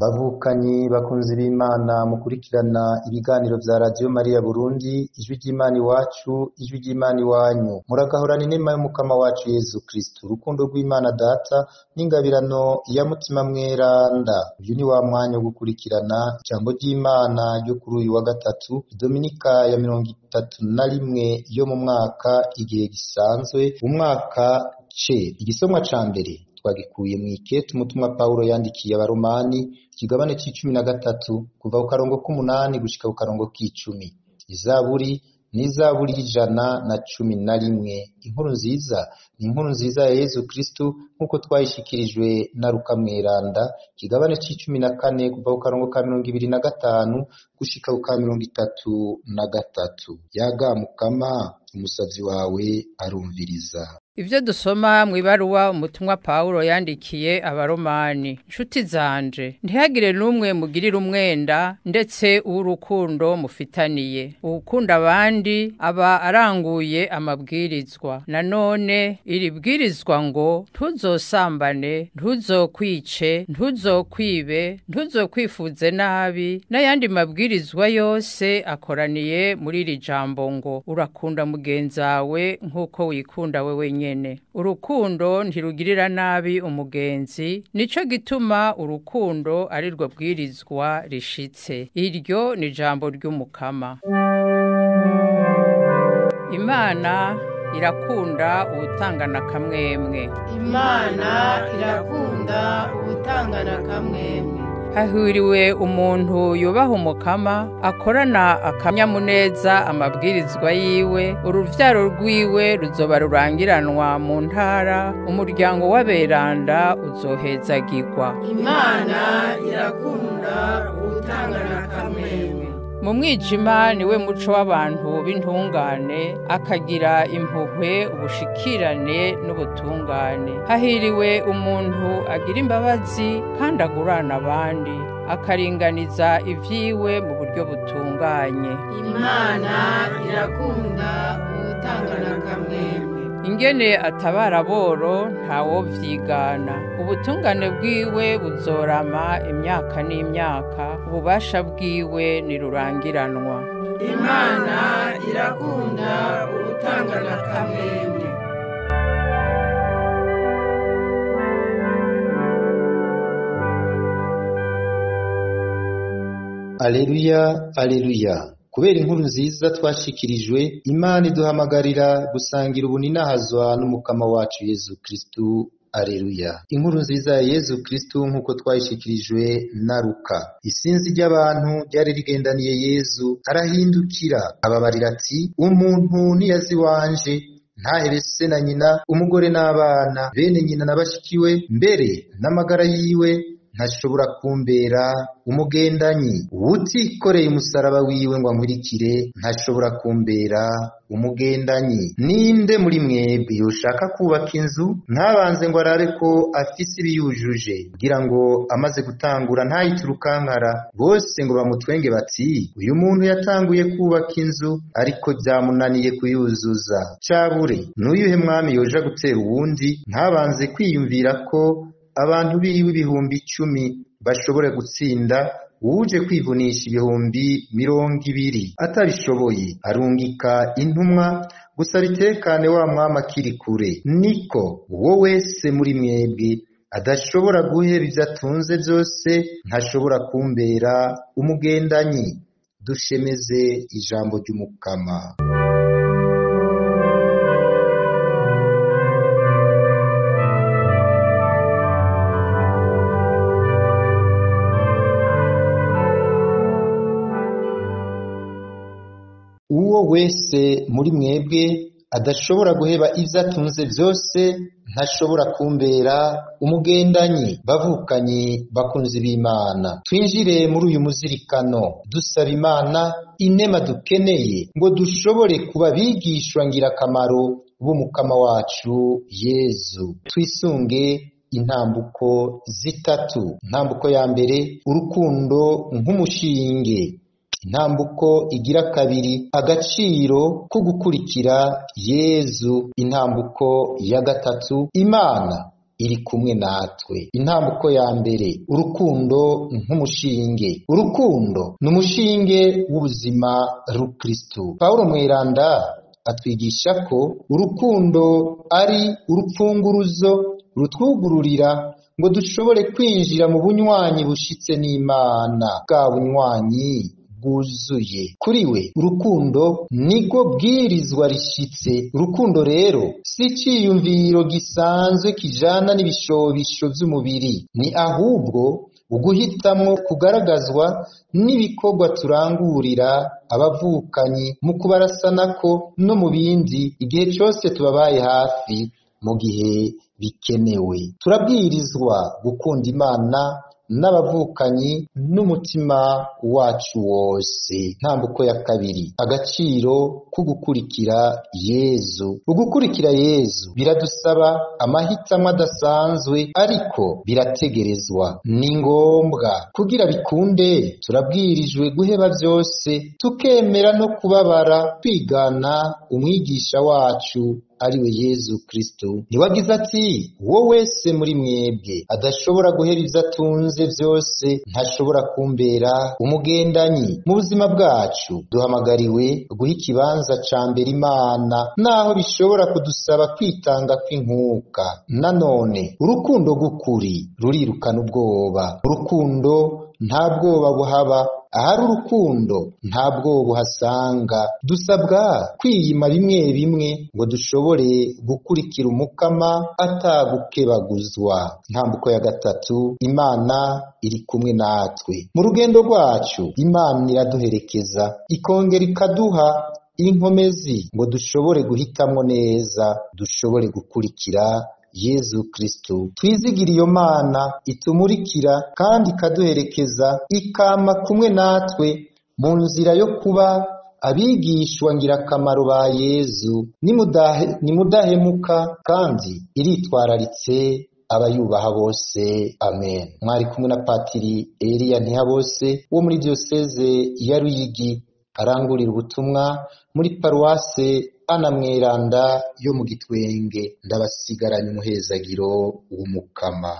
Bavukanyi bakunzi b'Imana mukurikirana ibiganiro vya Radio Maria Burundi, ijwi ry'Imana iwacu, ijwi ry'Imana iwanyu. Muragahorana inema y'Umukama wacu Yezu Kristu, urukundo rw'Imana Data n'ingabirano ya Mutima Mweranda. Uyu ni wa mwanya wo gukurikirana ijambo ry'Imana ryo kuri uyu wa gatatu, Dominika ya 31 yo mu mwaka igihe gisanzwe, umwaka C. Igisomwa ca mbere twagikuye mw'ikete umutumwa Pawulo yandikiye abaromani, ikigabane c'13 kuva ku karongo k'umunani gushika ku karongo k'icumi. Izaburi n'izaburi y'111. Inkuru nziza ni inkuru nziza ya Yezu Kristu nk'uko twayishikirijwe na Luka Mweranda, ikigabane c'14 kuva ku karongo ka 25 gushika ku ka 33. Yaga Mukama, umusavyi wawe arumviriza. Ivyo dusoma mw'ibaruwa umutumwa Pawulo yandikiye abaromani. Nshuti zanje, ntihagire n'umwe mugirira umwenda ndetse uw'urukundo mufitaniye. Uwukunda abandi aba aranguye amabwirizwa. Nanone iri bwirizwa ngo ntuzosambane, ntuzokwice, ntuzokwibe, ntuzokwifuze nabi, n'ayandi mabwirizwa yose akoraniye muri iri jambo ngo urakunda mugenzawe nk'uko wikunda wewe nyene. Urukundo ntirugirira nabi umugenzi, nico gituma urukundo ari rwo bwirizwa rishitse. Iryo ni jambo ry'Umukama. Imana irakunda uwutangana kamwemwe. Imana irakunda uwutangana kamwemwe. Hahiriwe umuntu yubaha Umukama, akorana akanyamuneza amabwirizwa yiwe, uruvyaro rwiwe ruzoba rurangiranwa mu ntara, umuryango w'aberanda uzohezagirwa. Imana irakunda uwutangana kamwemwe. Mu mwijima niwe muco w'abantu b'intungane, akagira impuhwe, ubushikirane n'ubutungane. Hahiriwe umuntu agira imbabazi kandi agurana abandi, akaringaniza ivyiwe mu buryo butunganye. Imana irakunda uwutangana kamwemwe. Ingene atabara boro ntawovyigana. Ubutungane bwiwe buzorama imyaka n'imyaka, ububasha bwiwe nirurangiranwa. Imana irakunda uwutangana kamwemwe. Alleluya, alleluya. Kubera inkuru nziza twashikirijwe, Imana iduhamagarira gusangira ubuninahazwa n'Umukama wacu Yezu Kristu. Alleluya. Inkuru nziza ya Yezu Kristu nk'uko twayishikirijwe na Luka. Isinzi ry'abantu ryari rigendaniye Yezu, arahindukira ababarira ati: umuntu niyazi wanje ntahebe se na nyina, umugore n'abana, bene nyina na bashikiwe, mbere n'amagara yiwe, ntashobora kumbera umugendanyi. Uwutikoreye umusaraba wiwe ngo ankurikire ntashobora kumbera umugendanyi. Ninde muri mwebwe yoshaka kubaka inzu ntabanze ngo arabe ko afise ibiyujuje, kugira ngo amaze gutangura ntayiturukankara, bose ngo bamutwenge bati: uyu muntu yatanguye kubaka inzu ariko byamunaniye kuyuzuza. Cabure n'uyuhe mwami yoja gutera uwundi ntabanze kwiyumvira ko abantu biwe 10,000 bashobora gutsinda uje kwivunisha 20,000? Atabishoboye arungika intumwa gusa bitekane wa mwami akiri kure. Niko uwo wese muri mwebwe adashobora guheba ivyo atunze vyose ntashobora kumbera umugendanyi. Dushemeze ijambo ry'Umukama. Uwo wese muri mwebwe adashobora guheba ivyo atunze vyose ntashobora kumbera umugendanyi. Bavukanyi bakunzi b'Imana, twinjire muri uyu muzirikano dusaba Imana inema dukeneye ngo dushobore kuba bigishwa ngirakamaro b'Umukama wacu Yezu. Twisunge intambuko zitatu. Intambuko ya mbere, urukundo nk'umushinge. Intambuko igira kabiri, agaciro ko gukurikira Yezu. Intambuko ya gatatu, Imana iri kumwe natwe. Intambuko ya mbere, urukundo nk'umushinge. Urukundo ni umushinge w'ubuzima rukristu. Pawulo Mweranda atwigisha ko urukundo ari urupfunguruzo rutwugururira ngo dushobore kwinjira mu bunywanyi bushitse n'Imana, bwa bunywanyi bwuzuye. Kuri we urukundo nirwo bwirizwa rishitse. Urukundo rero si iciyumviro gisanzwe kijana n'ibishobisho vy'umubiri, ni ahubwo uguhitamwo kugaragazwa n'ibikorwa turangurira abavukanyi mu kubarasanako no mu bindi, igihe cose tubabaye hafi mu gihe bikenewe. Turabwirizwa gukunda Imana n'abavukanyi n'umutima wacu wose. Intambuko ya kabiri, agaciro ko gukurikira Yezu. Ugukurikira Yezu biradusaba amahitamwo adasanzwe, ariko birategerezwa, ni ngombwa. Kugira bikunde, turabwirijwe guheba vyose, tukemera no kubabara, kwigana umwigisha wacu ariwe Yezu Kristo. Niwe agize ati: uwo wese muri mwebwe adashobora guheba ivyo atunze vyose ntashobora kumbera umugendanyi. Mu buzima bwacu duhamagariwe guha ikibanza ca mbere Imana, naho bishobora kudusaba kwitanga kw'inkuka. Nanone urukundo rw'ukuri rurirukana ubwoba. Urukundo nta bwoba buhaba, ahari urukundo nta bwoba uhasanga. Dusabwa kwiyima bimwe bimwe ngo dushobore gukurikira Umukama atagukebaguzwa. Intambuko ya gatatu, Imana iri kumwe natwe. Mu rugendo rwacu Imana iraduherekeza, ikongera ikaduha inkomezi ngo dushobore guhitamwo neza, dushobore gukurikira Yezu Kristo. Twizigire iyo Mana itumurikira kandi ikaduherekeza, ikama kumwe natwe mu nzira yo kuba abigishwa ngirakamaro ba Yezu. Nimudahemuka kandi iritwararitse abayubaha bose. Amen. Mwari kumwe na Patiri Eliya Ntihabose wo muri Diyoseze ya Ruyigi, arangurira ubutumwa muri paruwase Ana Mweranda yo mu Gitwenge. Ndabasigaranye umuhezagiro w'Umukama.